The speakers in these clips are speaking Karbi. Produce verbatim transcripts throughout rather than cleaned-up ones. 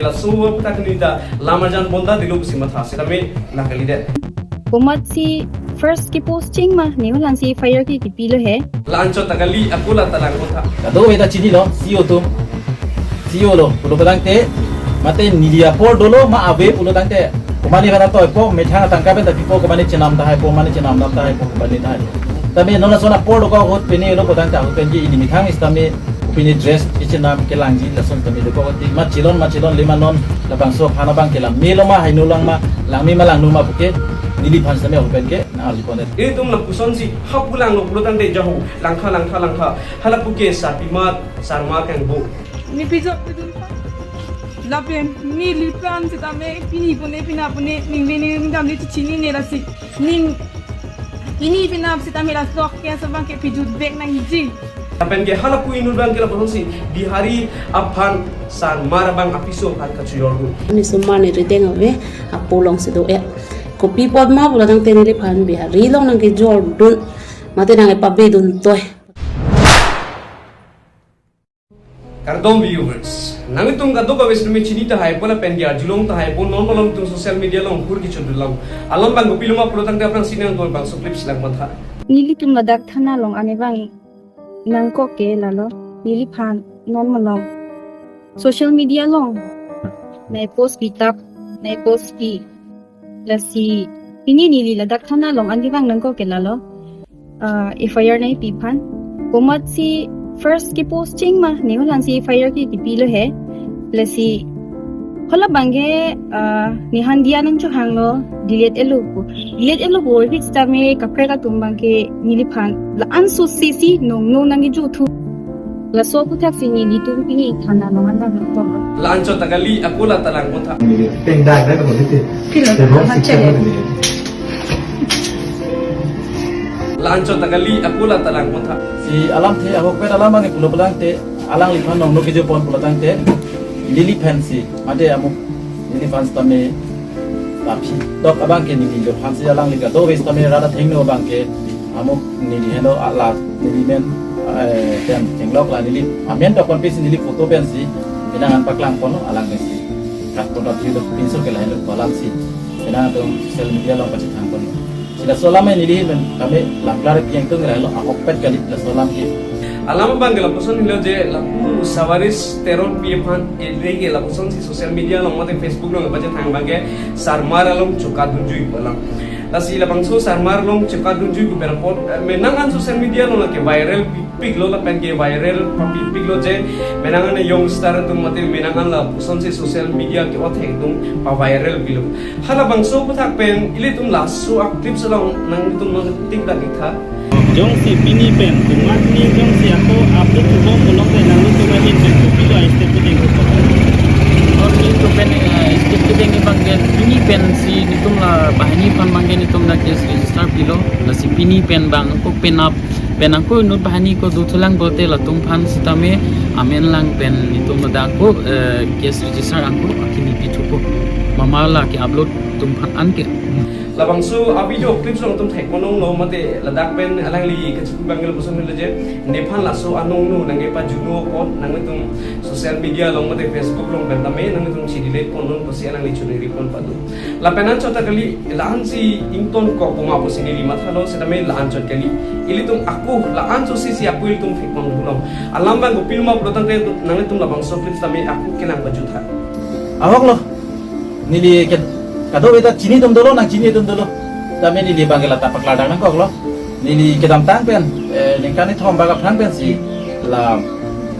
Laso aphuthak neli ta lam arjan bonta dilo pusi matha sitame la kalidet. Komatsi first keposting ma, ne holang si F I R ke kipilo he. La-anchot ta kali, ako la ta lang kotha. Kadokave ta chinilo, C E O atum. C E O lo pulo tangte, mate neli apor dolo ma ave pulo tangte, komatne aphan atoipo, methang atangka pen ta pipo, komatne chenam tahaipo, komatne chenam dam tahaipo, komatne tahai. Tame non lason apor dokok ahut pine lo pulo tangte, ahut pen ke ili methang sitame pine dress kechenam kelangji lason tame dokok ahut, ma chilon, ma chilon, lima non labangso aphan abang ke lam melo ma, haino lang ma, langme ma langno ma puke, neliphan sitame ahut pen ke nangarjupondet. Ilitum lapusonsi hap pulang lo pulo tangte jahu, langtha, langtha, langtha. Hala puke sarpimar, sarmar kangbo. Ne pijok pidun pa. Lapen neliphan sitame pini pune, pina pune, ningve ningdam ne chichinine lasi. Ning pini pinap sitame laso case abang ke pijut vek nangji. Lapen ke hala pu inut abang ke lapusonsi Bihari aphan, sarmar abang apiso aphan kachojordun. Ni sumar ne rideng ave, apo alongsi do-et. Kopi apot ma pulo tangte neliphan Bihari along nangkejordun, mate nangkepavedun toi. Kardom viewers, nanglitum kadokave sitame chini tahaipo lapen ke arjulong tahaipo, non malom tum social media along hur kechodunlang. Alam abang kopilo ma pulo tangte aphrangsi nangtum bangso clips lang matha. Nelitum ladak thana along ane abang nangkok ke lalo, neliphan non malom social media along nai post pitap, nai post pi. Lasi pini neli ladak thana along ane abang nangkok ke lalo, ah, F I R nangpi aphan. Komatsi first keposting ma, ne holang si F I R ke kipilo he. Lasi hala abang ke, ah, nephan diya nangchohanglo, delete-etlo pu. Delete-etlo pu, fix tame kaprek atum abang ke neliphan la-an susi si nong nong nangkejuthu. Laso aphuthaksi nelitum pini thana along anta nangtong. La-anchot ta kali, ako la ta lang kotha. Tengdai na ko dite. Pilo, tengdai, ma chele. La-anchot ta kali, ako la ta lang kotha. Si alamthe ahokpet alam abang pulo pulo tangte, alangliphan nong nong kejupon pulo tangte, neliphan si, mate amu neliphan sitame, tapi dok abang ke neli lo aphansi alangli kadokave sitame rat athengno abang ke, amu neli henlo ala neli men, eh, pen thenglok la neli amen dokon pisi neli photo pensi penang an paklangponlo alang pensi. Kat pon rap hilo pinso ke la henlo alamsi penang atum social media along pachethangponlo. Si laso alam neli men kami langklar yang tung relo ahokpet kali laso alam ke. Alam abang ke lapuson helo je lapu Sawaris Teronpi aphan, ele ke lapusonsi social media along mate Facebook along pachethang abang ke sarmar along chokadunjui pu alam. Lasi labangso sarmar along chokadunjui pu pen apot, eh, menang an social media along lake viral pi-, piklo lapen ke viral papipiklo je menang an youngster atum mate menang an lapusonsi social media ke othek atum paviral pilo. Halabangso aputhak pen ilitum laso a-clips along nangtum nangtik dak-iktha. Jongsi pini pen, komatne jongsi ako update bom pulo tangte nanglitum ahin pen kopilo a-step kedeng? Or nelitum pen, eh, step kedeng abang ke pini pensi nelitum la banghini aphan abang ke nelitum la case register pilo. Lasi pini pen abang ako penap pen ako inut banghini ako dothulang pulote latum aphan sitame amen lang pen nelitum ladak ako, eh, case register ako akimi pithupo. Mama la ke-upload atum aphan anke. Labangso a-video clips along nangtum thekponlonglo mate ladak pen alangli kachipu abang ke lapuson helo je nephan laso anong no nangkepajutno apot nanglitum social media along mate Facebook along pen tame nanglitum si delete ponlong pusi alangli choningri pon pado. Lapen anchot ta kali, la-ansi ingtonkok puma pusi neli mathalo sitame la-anchot kali. Ilitum ako la-anchot si si ako ilitum thekponlong. Alam abang kopilo ma pulo tangte nanglitum labangso clips tame ako kelang pajutha. Ahoklo. Neli ke kadokave ta chini atum dolo, nangchini atum dolo. Tame neli abang ke la ta paklar dak nangkoklo. Neli kedamtang pen, eh, ningkan kethom bak aphrang pensi la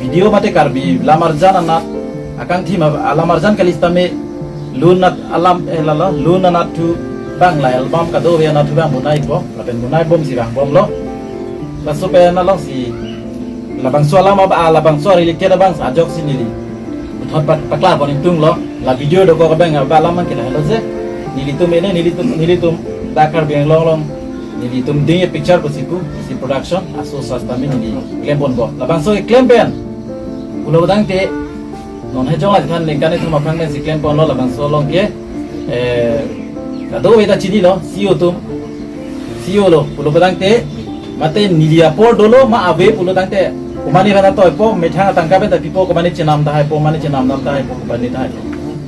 video mate Karbi lam arjan anat akangthim ab-, lam arjan kali sitame lun anat alam, eh, lalo, lun anatthu abang la album kadokave anatthu abang bonaipo, lapen bonaibomsi vangbomlo. Laso pen alongsi labangso alam ab-, ah, labangso related abang ajoksi neli puthot pak-, paklarpon ingtunglo. La video dokok abang ba alam abang ke lahelo je, nelitum ene, nelitum, nelitum dak Karbi Anglong along nelitum ding e picture pusi pu, si production aso sas tame neli klemponpo. Labangso keklem pen pulo tangte non hejong ajithan ningkan kethom aphrang pensi klemponlo labangso along ke, eh, kadokave ta chinilo, C E O atum. C E O lo pulo tangte, mate neli apor dolo ma ave pulo tangte, komatne aphan atoipo, methang atangka pen ta pipo, komatne chenam tahaipo, komatne chenam dam tahaipo, komatne tahaipo.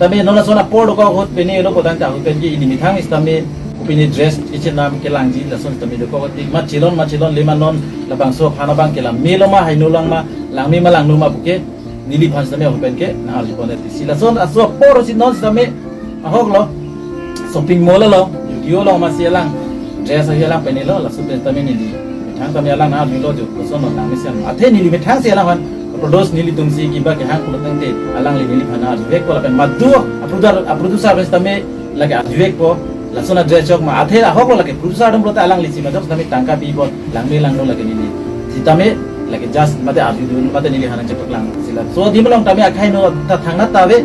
Tame non lason apor dokok ahut pini lo potang ta ahut pen ke ili methang sitame pini dress ichenam kelangji lason sitame dokok tik ma chilon ma chilon lima non labangso aphan abang ke la melo ma haino lang ma langme ma langno ma puke neliphan sitame ahut pen ke nang arjupon isi lason aso apor si non sitame ahok lo shopping mall lo studio lo ma si alang dress ahi alang pini lo laso pen sitame neli methang tame alang nang arjulo jo koson lo nang mesen athe neli methang si alang han produce nelitum si kiba kehang pulotangte alangli neliphan nang arjuvekpo lapen madu a producer a producer pen sitame lake arjuvekpo lason a dress chok ma athe ahok lo lake producer atum pulote alangli si majok sitame tangka pipo langme langno lake neli sitame lake just mate arjudun mate neliphan nang chepaklang si laso adim along tame akhai no ta thangnat ta ave.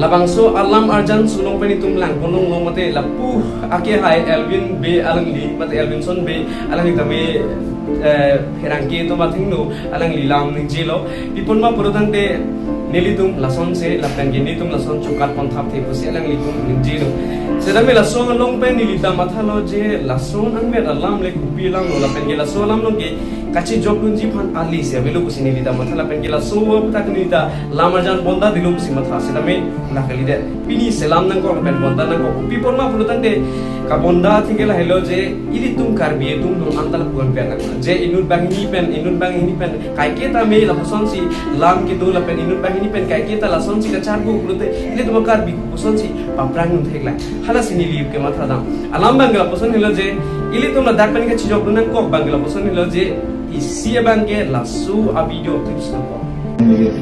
Labangso alam arjan sulong pen itum lang ponlong lo mate lapu ake hai Elvin Bey alangli mate Elvinson Bey alangli tame eh, pherangke atum athengno alangli lam ningjelo. Pi apot ma pulotangte nelitum lason si lapen ke nelitum lason chokat ponthap the pusi alanglitum ningjelo. Sitame laso along pen neli ta mathalo je lason angvet alam le kopi alam lo lapen ke laso alam along ke kachijokdunji aphan ali si avelo pusi neli ta matha lapen ke laso aputhak neli ta lam arjan bonda dilo pusi matha sitame la kalidet. Pini selam nangkok lapen bonda nangkok. Pi apot ma pulotangte kabonda atheke lahelo je ilitum Karbi atum non anta lapu-an pen nang. Je inut banghini pen, inut banghini pen kaiketa me lapuson si lam kedo lapen inut banghini pen kaiketa lason si kacharbo pulote ilitum Karbi kopuson si paphrang un thek lang. Hala si neli kematha dam. Alam abang ke lapuson helo je ilitum ladak pen kachijokdun nangkok abang ke lapuson helo je isi abang ke laso a video clips dokok.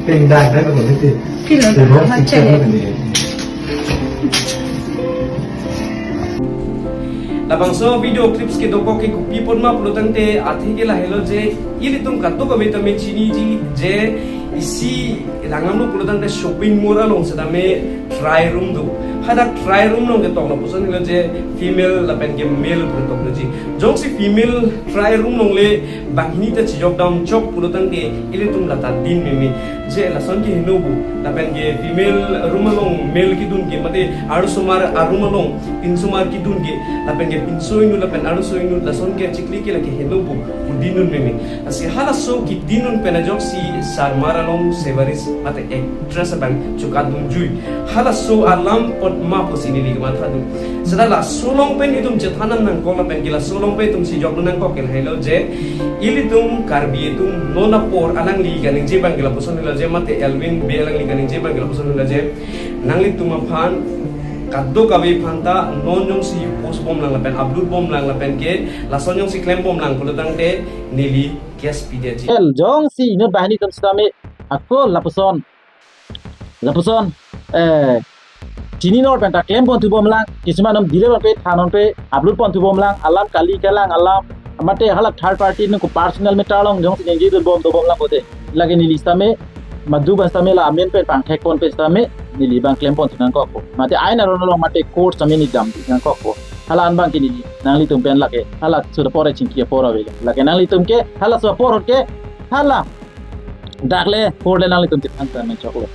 Pengdang kan ko niti. Film. Film. Macam ni. Labangso video clips kedokok ke kopi apot ma pulotangte atheke lahelo je ilitum kadokave tame chiniji je isi langdamlo pulotangte shopping mall along sitame try room do. Hadak try room along ketok lapuson helo je female lapen ke male pu tokloji. Jongsi female try room along le banghini ta chijokdam chok pulotangte ilitum lata din meme. Je lason ke henobu lapen ke female room along male kedun ke mate arlosomar a room along pinsomar kedun ke lapen ke pinso inut lapen arloso inut lason ke chikli ke lake henobu pu din un meme. Lasi halaso kedin un pen ajoksi sarmar along Sevaris mate actress abang chokatdunjui. Halaso alam apot ma pusi neli kemathadun. Seta laso along pen itum chethan nangkok lapen ke laso along pen itum chijokdun nangkok ke lahelo je ilitum Karbi atum non apor alangli kaningje abang ke lapuson helo je mate Elvin Bey alangli kaningje abang ke lapuson helo je nanglitum aphan kadokave aphan ta non jongsi post bomlang lapen upload bomlang lapen ke lason jongsi klem bomlang pulotangte neli case pidetji. El jongsi inut banghini atum sitame ako lapuson lapuson eh chini nor pen ta klem ponthu bomlang kisima nom dile bompe thanon pe upload ponthu bomlang alam kali kalang alam mate hala third party nung ko personal matter along jongsi ningjedun bom do bomlang kote lake neli sitame madu abang sitame la amen pen pangthek pon pen sitame neli abang klem ponthu nangkokpo mate ain aron along mate court sitame neli damthu nangkokpo hala an abang ke neli nanglitum pen lake hala sudah pore chingki apor avelo lake nanglitum ke hala sudah pore ke hala dak le pore le nanglitum chethan ta nangchoklo.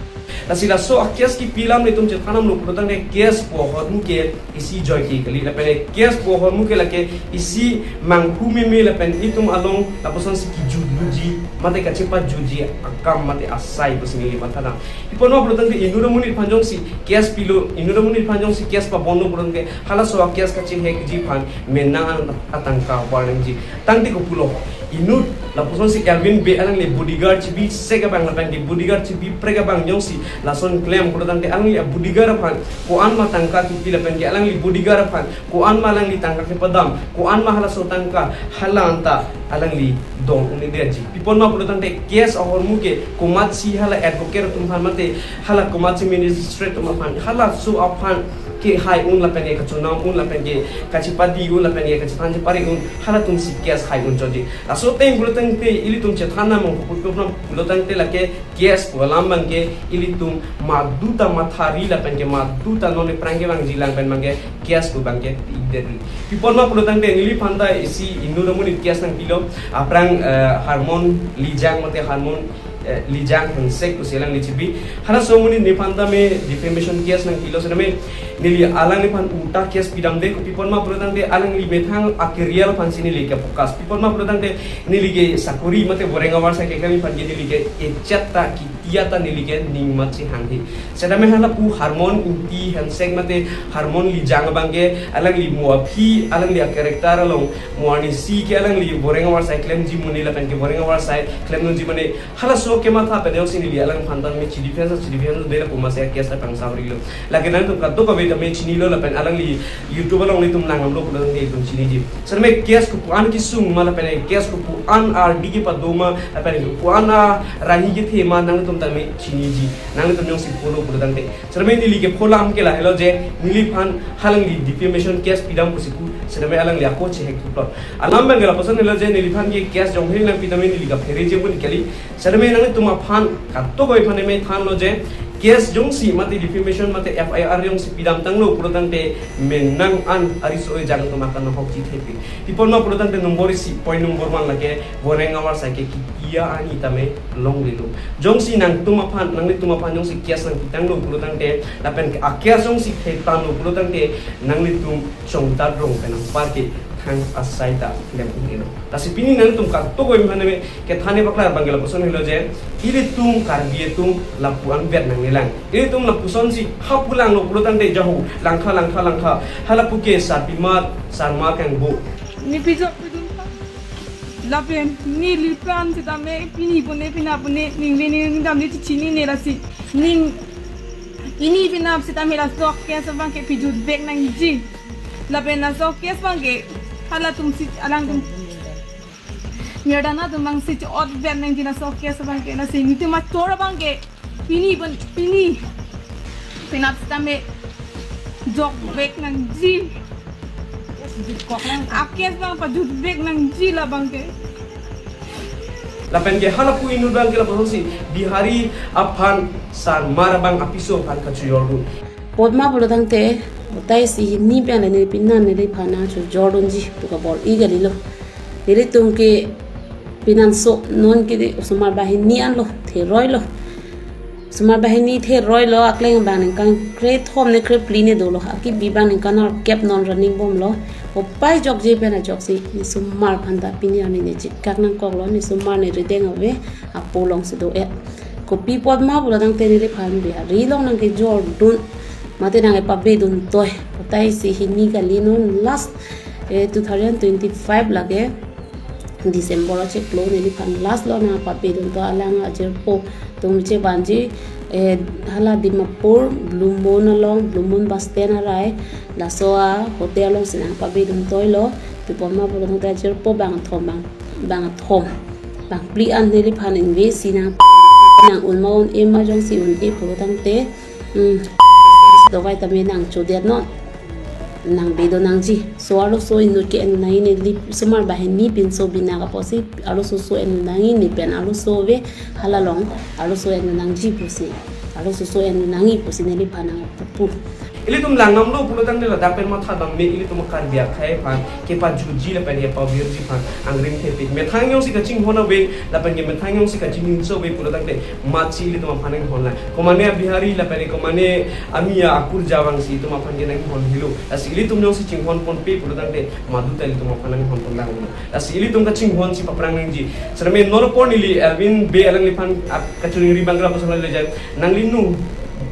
Lasi laso a case kipi alam nelitum chethan damlo pulotangte case pu ahormu ke isi joike kali lapen case pu ahormu ke lake isi manghu meme lapen itum along lapuson si kijutji mate kachepajutji akam mate asai pusi neli mathadam. Pi apot ma pulotangte inut amonit aphan jongsi case pilo inut amonit aphan jongsi case pabonlo pulotangte halaso a case kachehekji aphan menang atangka warningji. Tangte kopulo inut lapuson si Elvin Bey alangli bodyguard chibi sek abang lapen ke bodyguard chibi prek abang jongsi lason klem pulotangte alangli bodyguard aphan ko-an ma tangka kipi lapen ke alangli bodyguard aphan ko-an ma alangli tangka kepadam ko-an ma halaso tangka hala anta alangli dong un-edetji. Pi apot ma pulotangte case ahormu ke komatsi hala advocate atum aphan mate hala komatsi magistrate atum aphan halaso aphan kehai un lapen ke kachonam un lapen ke kachepadi un lapen ke kachethan chepari un halatum si case hai un chotji. Laso ateng pulotangte ilitum chethan nangkok pu apot ma pulotangte lake case pu alam abang ke ilitum madu ta mathari lapen ke madu ta non aphrang kevangji lang pen abang ke case pu abang ke pidetji. Pi apot ma pulotangte neliphan ta isi inut amonit case nangpilo aphrang eh, Harmon Lijang mate Harmon eh, Lijang Hangsek pusi alangli chibi. Halaso amonit nephan tame defamation case nangpilo sitame neli alangliphan ulta case pidamde kopi apot ma pulotangte alangli methang a career aphan si neli ke focus. Pi apot ma pulotangte neli ke sakori mate boreng avar sa keklem aphan ke neli ke ejat ta kiti Iya ta neli ke ning mat si hanghe. Setame halapu Harmon Ingti Hensek mate Harmon Lijang abang ke alangli mo aphi, alangli a-character along mo arnisi ke alangli boreng avarsai klemji mone lapen ke boreng avarsai klemdunji mone, halaso kematha pen jongsi neli alangphan tame chidi phensa chidi phensa de lapu masi a-case ta pangsamrilo. Lake nangtum kadokave tame chinilo lapen alangli YouTube along nelitum langdamlo pulo tangte itum chiniji. Setame case kopu-an kesung ma lapen case kopu-an ardi kepado ma lapen kopu-an arahi kethe ma nangtum tame chiniji. Nangtum jongsi follow pulo tangte. Setame neli ke-follow alam ke lahelo je neliphan halangli defamation case pidam pusi pu setame alangli ako chehek thuplot. Alam abang ke lapuson helo je neliphan ke case jong hil nangpi tame neli kaphere je pun kali. Setame nangtum aphan kadokave aphan me thanlo je case jongsi mate defamation mate F I R jongsi pidam tanglo pulo tangte menang an ariso ejang atum akan ahokji thepi. Pi apot ma pulo tangte number isi, point number one lake boreng avarsai ke kikiya ani tame longlelo. Jongsi nangtum aphan, nanglitum aphan jongsi case nangpi tanglo pulo tangte lapen ke a-case jongsi thetanglo pulo tangte nanglitum chongdat rong pen anpar ke thang asai ta lemlelo. Lasi pini nangtum kadokave aphan me kethan e paklar abang ke lapuson helo je ilitum Karbi atum lapu-an vet nangnelang. Ilitum lapusonsi hapu langlo pulo tangte jahu langkha langkha langkha halapu ke sarpimat sarma kangbo. Ne pijok pidun pa. Lapen neliphan setame pini pune pina pune ningve ningdam ne chinine lasi. Ning pini pina setame laso case abang ke pijut vek nangji. Lapen laso case abang ke halatumsi alangtum Mirdana atum abangsi chot vek nangji laso case abang ke, lasi nelitum ator abang ke pini pun pini penap setame jok vek nangji. A-case abang pajut vek nangji labang ke. Lapen ke halapu inut abang ke lapuson si Bihari aphan sarmar abang apiso aphan kachojordun. Pi apot ma pulo tangte, otai isi hini pen le neli pinan neliphan nangchojordunji pu kabor-i kalilo. Nelitum ke pinanso non ke de osomar banghini anlo, theroilo. Osomar banghini theroilo, akleng abang ningkan krethom ne krephli ne dolo, akibi abang ningkan arkep non running bomlo. Opai jokje pen ajoksi, ne osomar aphan ta pini arni ne chikak nangkoklo, ne osomar ne rideng ave, apo alongsi do-et. Kopi apot ma pulo tangte neliphan Bihari along nangkejordun mate nangkepavedun toi. Otai isi hini kali non last, eh, two thousand twenty-five lake December achiklo neliphan last lo nangpavedun toi, alang ajirpo atum chevanji, eh, hala Dimapur Blue Moon along, Blue Moon bus stand arai laso a-hotel alongsi nangpavedun toilo. Pi apot ma pulo tangte ajirpo bangthom bang bangthom bangphli an neliphan invest si nang nang-un ma un-e ma, jongsi un-e pulo tangte, hmm, dovai tame nangchodet non, nangvedon nangji. So arloso inut ke en nangji, neli osomar banghini pinso bina kaposi arloso so en nangji, ne pen arloso ave, hala along arloso en nangji pusi, arloso so en nangji pusi neliphan nangpupu. Ilitum langdamlo pulo tangte ladak pen mathadam me, ilitum Karbi akhei aphan kepajutji lapen kepavirji aphan angrim thepik. Methang jongsi kachinghon ave lapen ke methang jongsi kachinghon so ave pulo tangte matsi ilitum aphan nanghonlang. Komane a-Bihari lapen ke komane ami akurja vangsi itum aphan ke nanghon helo. Lasi ilitum jongsi chinghon ponpe pulo tangte madu ta ilitum aphan nanghon ponlang. Lasi ilitum kachinghonsi paphrang nangji. Setame non apor neli Alvin Bey alangliphan ap kachuningri abang ke lapuson le jan, nangli nu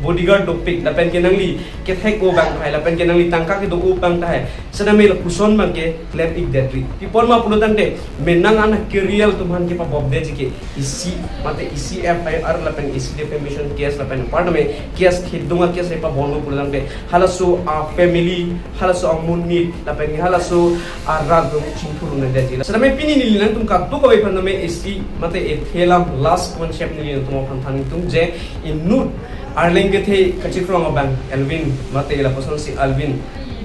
bodyguard dopik lapen ke nangli kethek o bang tahai lapen ke nangli tangka kedo o bang tahai, setame lapuson abang ke klem-ik detri. Pi apot ma pulo tangte menang an a-career atum aphan kepabobdeji ke isi mate isi F I R lapen isi defamation case lapen apar tame case khedung a-case le pabonlo pulo tangte halaso a-family, halaso amonit lapen halaso arat atum chingthur un-edetji. Setame pini neli nangtum kadokave aphan tame isi mate ethe alam last concept neli nangtum aphan than ingtung je inut arleng kethe kachikrong abang Alvin mate lapuson si Alvin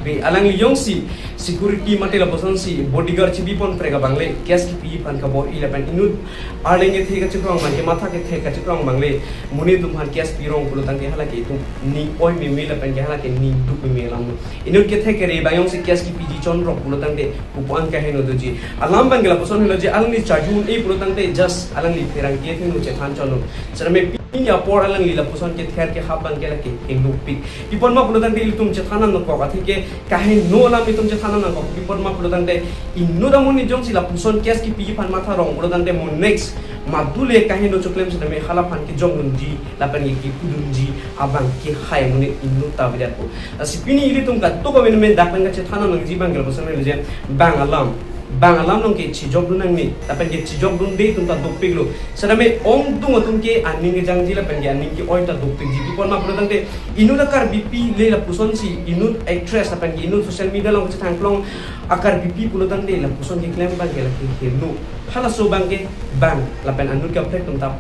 Bey alangli jongsi security mate lapuson si bodyguard chibi ponprek abang le case kipi aphan kabor-i lapen inut arleng kethe kachikrong abang ke matha kethe kachikrong abang le monit atum aphan case pirong pulo tangte hala ke itum ning oi meme lapen ke hala ke ning duk meme alam. Inut kethe kere abang jongsi case kipiji chonrok pulo tangte kopu-an kaheno doji. Alam abang ke lapuson helo je alangli charju un-e pulo tangte just alangli pherangke athengno chethan chonlo. Setame pi Ini apor alangli lapuson kether kehap abangke lake hingno pik. Pi apot ma pulotangte ilitum chethan nangkok, atheke kaheno alam itum chethan nangkok. Pi apot ma pulotangte inut amonit jongsi lapuson case kipi aphan matha rong pulotangte mo next madu le kaheno choklem setame hala aphan kejongdunji lapen ke kipudunji abangke hai amonit inut ta avedet po. Lasi pini ilitum kadokave tame dak pen kachethan nangji abangke lapuson le je bang alam, bang alam along ke chijokdun nangne, lapen ke chijokdunde atum ta dopiklo. Setame ongdung atum ke aning kejangji lapen ke aning ke-oi ta dopikji. Pi apot ma pulotangte inut a-Karbipi le lapusonsi inut actress lapen ke inut social media along kachethang klong a-Karbipi pulotangte lapuson keklem abangke lake hingno. Halaso abangke bang lapen anut kaprek atum ta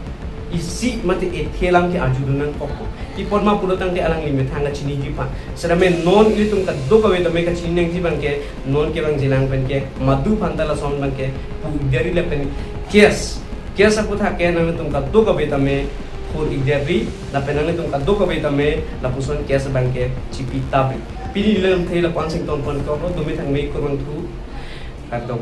isi mate ethe alam ke arjudun nangkok. Pi apot ma pulotangte alangli methang kachiniji aphan. Setame non ilitum kadokave tame kachini nangji abangke non kevangjilang pen ke madu aphan ta lason abangke pu-ik det ri lapen case, case aputhak ke nanglitum kadokave tame hur-ik det ri lapen nanglitum kadokave tame lapuson case abangke chipi tap ri. Pini lamthe lapu-an sington pon ko, dome thangme, kurvangthu, kardom.